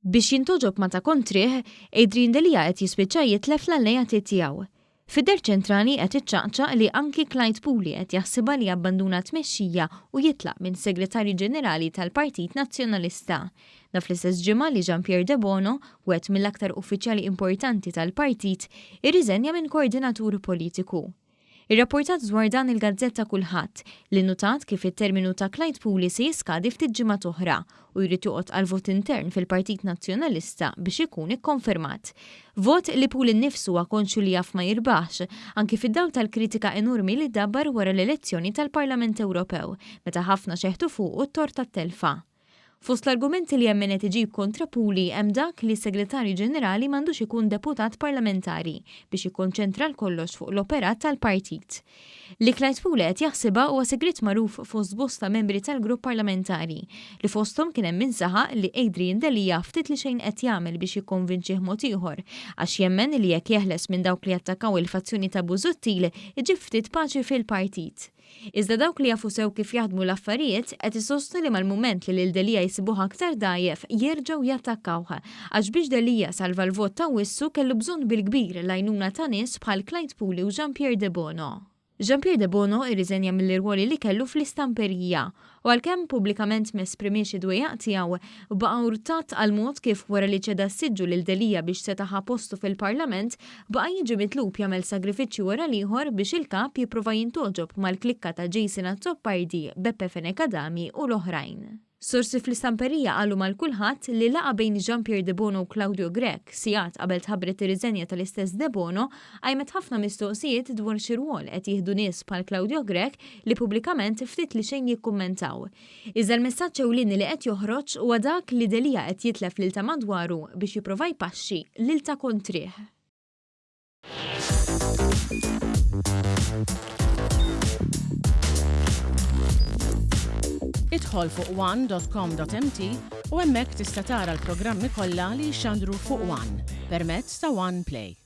Biex jintgħoġob ma' ta' kontrih, Adrian Delia qed jispiċċa jitlef l-alleati tiegħu. Fid-deher ċentrali qed iċċaqċaq li anki Clyde Puli qed jaħsibha li jabbanduna t-tmexxija u jitlaq minn Segretarju Ġenerali tal-Partit Nazzjonalista. Dan fl-istess ġimgħa li Jean Pierre Debono, wieħed mill-aktar uffiċjali importanti tal-partit, irriżenja minn koordinatur politiku. Irrapportat dwar dan il-gazzetta Kullħadd, li nnutat kif it-terminu ta' Clyde Puli se jiskadi ftit ġimgħat oħra u jrid joqgħod għal vot intern fil-Partit Nazzjonalista biex ikun ikkonfermat. Vot li Puli nnifsu huwa konxju li jaf ma jirbaħx, anki fid-dawl tal-kritika enormi li dabbar wara l-elezzjoni tal-Parlament Ewropew, meta ħafna xeħtu fuqu t-tort tat-telfa. Fost l-argumenti li hemm min qed iġib kontra Puli hemm dak li s-Segretarju Ġenerali m'għandux ikun deputat parlamentari biex jikkonċentra għal kollox fuq l-operat tal-partit. Li Clyde Puli qed jaħsibha huwa sigriet magħruf fost bosta membri tal-grupp parlamentari, li fosthom kien hemm min saħaq li Adrian Delia ftit li xejn qed jagħmel biex jikkonvinċih mod ieħor għax jemmen li jekk jeħles minn dawk li jattakkaw il-fazzjoni ta' Busuttil iġib ftit paċi fil-partit. Iżda dawk li jafu sew kif jaħdmu l-affarijiet qed isostnu li mal-mument li lil Delia jsibuh aktar dgħajjef jerġgħu jattakkawh. Għax biex Delia salva l-vot ta' Wissu kellu bżonn bil-kbir l-għajnuna ta' nies bħal Clyde Puli u Jean Pierre Debono. Jean Pierre Debono irriżenja mill-irwoli li kellu fl-istamperija. U għalkemm pubblikament m'esprimiex id-dwejjaq tiegħu, baqa' urtat għall-mod kif wara li ċeda s-siġġu lil Delia biex seta' ħa postu fil-Parlament, baqa' jiġi mitlub jagħmel sagrifiċċju wara l-ieħor biex il-Kap jipprova jintgħoġob mal-klikka ta' Jason Azzopardi, Beppe Fenech Adami u l-oħrajn. Sorsi fl-istamperija qalu mal-Kullħadd li laqgħa bejn Jean Pierre Debono u Claudio Grech, sigħat qabel tħabbret ir-riżenja tal-istess Debono, qajmet ħafna mistoqsijiet dwar xi rwol qed jieħdu nies bħal Claudio Grech li pubblikament ftit li xejn jikkummentaw. Iżda l-messaġġ ewlieni li qed joħroġ huwa dak li Delia qed jitlef lil ta' madwaru biex jipprova jpaxxi lil ta' kontrih. Idħol fuq one.com.mt u hemmhekk tista' tara l-programmi kollha li jixxandru fuq One permezz ta' One Play.